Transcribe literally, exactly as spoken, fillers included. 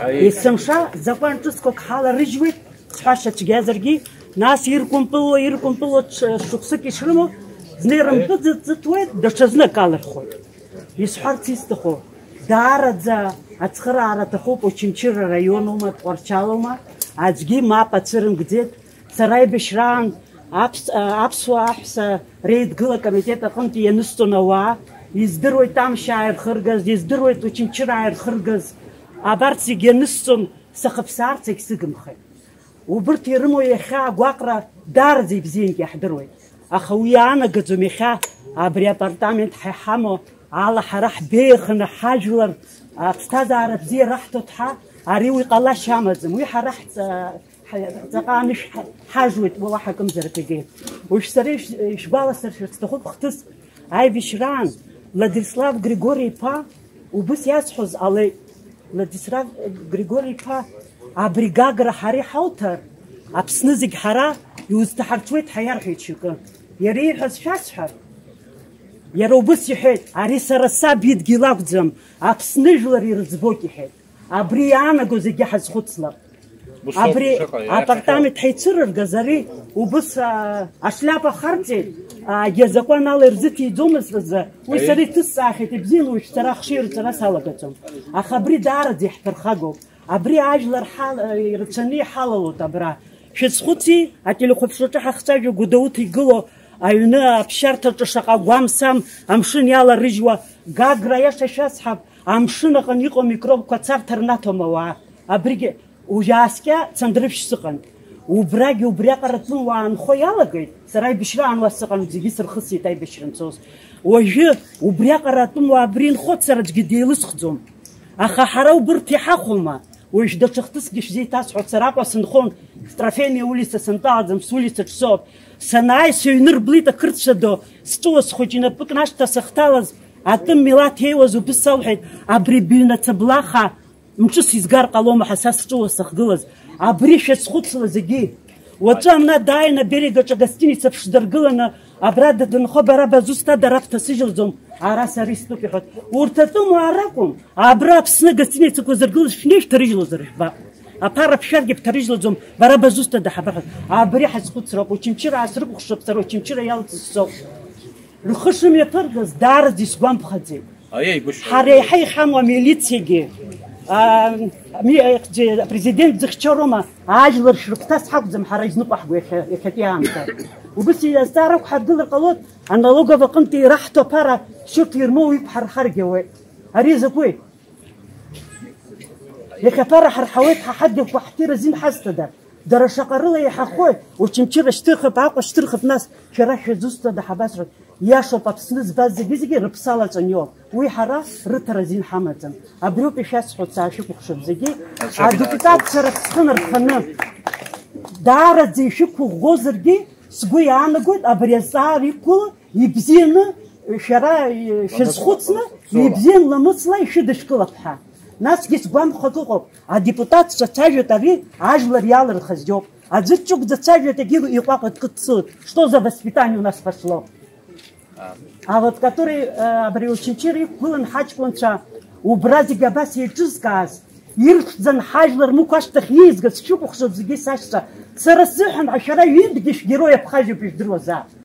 Есымша закәан ҿыцқәак ҳаларыжьуеит, сҳәашьа цәгьазаргьы, нас иркәымпылуа, иркәымпылуа ш-, шықәсык ишрымоу, зны ирымпыҵыҵыҭуеит, даҽа знык алырхуеит. Исҳәарц исҭаху, даараӡа ацхыраара аҭахуп, Очамчыра араионума, Тҟәарчалума, аӡәгьы мап ацәырымгӡеит, сара аибашьраан аԥс-, а, аԥсуа аҳәса реидгыла акомитет аҟынтәи ианысҵон ауаа, издыруеит Тамшьаа ирхыргаз, издыруеит Очамчыраа ирхыргаз, абарҭ зегь ианысҵон, сахыԥсаарц егьсыгымхеит. Убырҭ ирымоу иахьа агәаҟра даараӡа ибзиангьы иаҳдыруеит. Аха уи иаанагаӡом иахьа абри апартамент ҳа иҳамоу ала ҳара ҳбеиаханы ҳажәлар аԥсҭазаара бзиа раҳҭо ҳәа, ари уи ҟалашьа амаӡам. Уи ҳара ҳҵа-, ҳа-, ҵаҟа анышә ҳа-, ҳажуеит, уа уаҳа акымзаракгьы. Уажә сара иш-, ишәгәаласыршәарц сҭахуп хҭыс аибашьраан Владислав Григори-иԥа убыс иасҳәоз ҟалеит. Владислав Григори-иԥа, абри Гагра ҳара иҳауҭар, Аԥсны зегь ҳара иузҭаҳарцәуеит ҳәа иарҳәеит шьоукы. Иара ииҳәаз шәасҳәар? Иара убыс иҳәеит, ари сара саб идгьыл акәӡам, Аԥсны жәлар ирыӡбоит, иҳәеит. Абри иаанаго зегьы ҳазхәыцлап. Абри апартамент ҳаицырыргаз, ари убыс, а, ашляпа харҵеит, а, агьазакәан ала ирзыҭиӡомызт азы, уи сара иҭысҵаахьеит, ибзиан, уажә сара ахшыҩ рҵара салагаӡом. Аха абри даараӡа иаҳԥырхагоуп. Абри ажәлар ҳал-, ирацәаны иҳалалоит абра. Шәазхәыци, ателехәаԥшраҿы ҳахцәажәо Гәдоуҭа игылоу аҩны аԥсшьарҭаҿы шаҟа гәам-сам амшын иаларыжьуа, Гагра аиаша шәасҳәап, амшын аҟны иҟоу амикробқәа царҭа рнаҭом ауаа. Абригьы уажә ааскьа Цандрыԥшь сыҟан. Убрагьы убриаҟара атәымуаа нхо иалагеит, сара аибашьраан уа сыҟан, зегьы сырхысит аибашьра нцоз. Уажәы убриаҟара атәымуаа абри инхоит, сара аӡәгьы деилысхӡом. Аха ҳара убырҭ иҳахәома? Уажә даҽа хҭыскгьы шәзеиҭасҳәоит, сара Аҟәа сынхон, Трофейная улица сынтәалаӡам, сулицаҿ соуп. Санааи, сыҩны рблит ақырҭцәа ду, сҵәуа схәыҷ инапык нашьҭа сахьҭалаз, атәым милаҭ еиуаз убыс салҳәеит, абри быҩнаҭа блаха мҿы сизгар ҟалома ҳәа са сҵәуа сахьгылаз. Абри шәазхәыцла зегьы. Уаҵәы амна дааины аберегаҿы агостиница ԥшӡа ргыланы, абра дадынхо бара базусҭада, ара бҭасыжьлаӡом, ара сара истәуп иҳәоит. Урҭ атәымуаа ракәым, абра Аԥсны агостиницақәа зыргылаз шәнеи шәҭарыжьлозар жәбап. Аԥара ԥшәаргьы бҭарыжьлаӡом, бара базусҭада ҳабаҳәоит. Абри ҳазхәыцроуп, Очамчыраа срыкәыхшоуп, сара Очамчыра иалҵыз соуп. Рхы шымҩаԥыргаз даараӡа исгәамԥхаӡеит. Ҳара еиҳа ихьамоу амилициагьы, а, ми-, апрезидент дзыхьчароума, ажәлар шрыхәҭаз ҳакәӡам ҳара изныҟәаҳго иахьа-, иахьатәи аамҭа. Убыс азҵаара ақәҳаргылар ҟалоит, аналогов аҟынтәи ираҳҭо аԥара шьырҭ ирмоу иқәҳархаргьы ауеит. Ари закәи? Иахьа аԥара ҳарҳауеит, ҳа ҳадгьылқәа ҳҭира азин ҳазҭада? Дара шаҟа рыла иаҳахои? Очамчыра шьҭырхып, Аҟәа шьҭырхып, нас шәара шәызусҭада ҳабасҳәоит? Иашоуп, Аԥсны збаз зегьы-зегьы рыԥсалаҵәан иоуп. Уи ҳара рыҭара азин ҳамаӡам. Абриоуп ишәасҳәо, саашәыкәыхшоуп зегьы. Адепутатцәа рахь схы нарханы, даараӡа ишәықәыӷәӷәозаргьы, сгәы иаанагоит, абри азҵаара иқәгыло ибзианы, шәара, шәазхәыцны, ибзиан ламысла ишәыдышәкылап ҳәа. Насгьы сгәамԥхак ыҟоуп, адепутатцәа цәажәоит, ари ажәлар иалырхыз иоуп. Аӡәы дҷыгәӡа дцәажәоит, егьи иҟәаҟәа дкыдсылоит. Что за воспитание у нас пошло? А вот который, э, абри Очамчыра иқәгылан ҳаҷкәынцәа, убра зегь абас еиҿызкааз, ирхьӡан ҳажәлар мықә ашьҭахь иеизгаз шәыкәыхшоуп зегьы сашьцәа. Сара сзыҳәан ҳәа шәара ҩынтәгьы шәгерой аԥхажьоуп ижәдыруазаап.